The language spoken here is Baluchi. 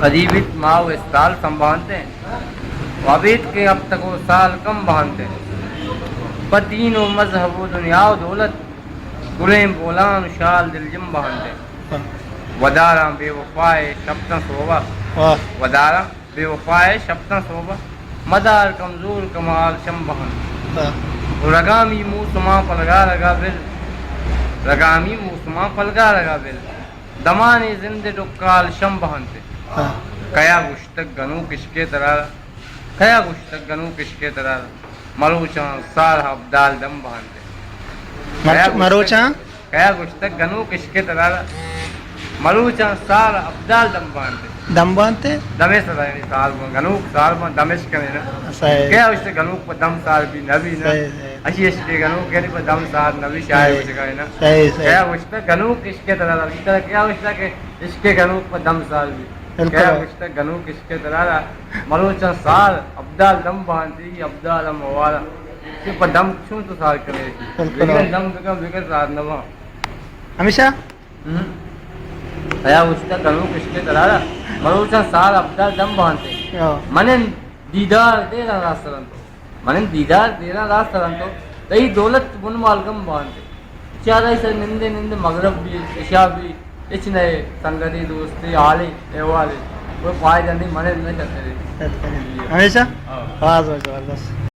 کدی بیت ماہ و استال سم بہنت، و ابیت کہ ہفتگ و سال کم بہنت۔ پہ دین و مذہب و دنیا و دولت، گلیں بولان و شال دلجم بہنت۔ وداراں بے وفائے شپتاں سوبا۔ واہ۔ وداراں بے وفائے شپتاں سوبا، مدار کمزور کمال شم بہنت۔ واہ۔ و رگامی موسماں پلگارگا بل، رگامی موسماں پلگارگا بل، دمانے زند ڈکال شم بہنت۔ واہ۔ کیا گوشتگ گنوک عشقے ترا، کیا گوشتگ گنوک عشقے ترا، مروچاں سال ابدال دم بہنت۔ مروچ-، کیا گوشتگ، مروچاں؟ کیا گوشتگ گنوک عشقے ترا، مروچاں سال ابدال دم بہنت۔ دم بہنت؟ دمے سرا یعنی سال بہنت، گنوک سال بہنت، دم عشق کنے نا۔ صحیح۔ کیا گوشتگ گنوک پہ دم سال بی نبی نا۔ صحیح، صحیح۔ اشی عشقے گنوک یعنی پہ دم سال نبی شاعر، صحیح۔ گوشگا ہے نا۔ صحیح، صحیح۔ کیا گوشتگ گنوک عشقے ترا، ترا کیا گوشتگ کہ عشقے گنوک پہ دم سال بی۔ بالکل۔ کیا گوشتگ گنوک عشقے ترا، مروچاں سال ابدال دم بہنت، ابدال ہم ہوارا۔ کہ پہ دم چون تو سال کنے؟ بالکل۔ بگن دم بگن، بگن سال نباں۔ ہمیشہ؟ ہم۔ کیا گوشتگ گنوک عشقے ترا، مروچاں سال ابدال دم بہنت۔ ہاں۔ منند دیدار دیراں راست رنتو۔ منند دیدار دیراں راست رنتو۔ تئی دولت بن مالگم بہنت۔ چارہ سر نندے نندے مغرب بی، عشاء بی، ہچ نئے سنگتی دوستی، حالی احوالی، کوئی فائدہ نہیں، منند نہ کرتے۔ ہمیشہ؟ ہاں۔ باز باز زبردست۔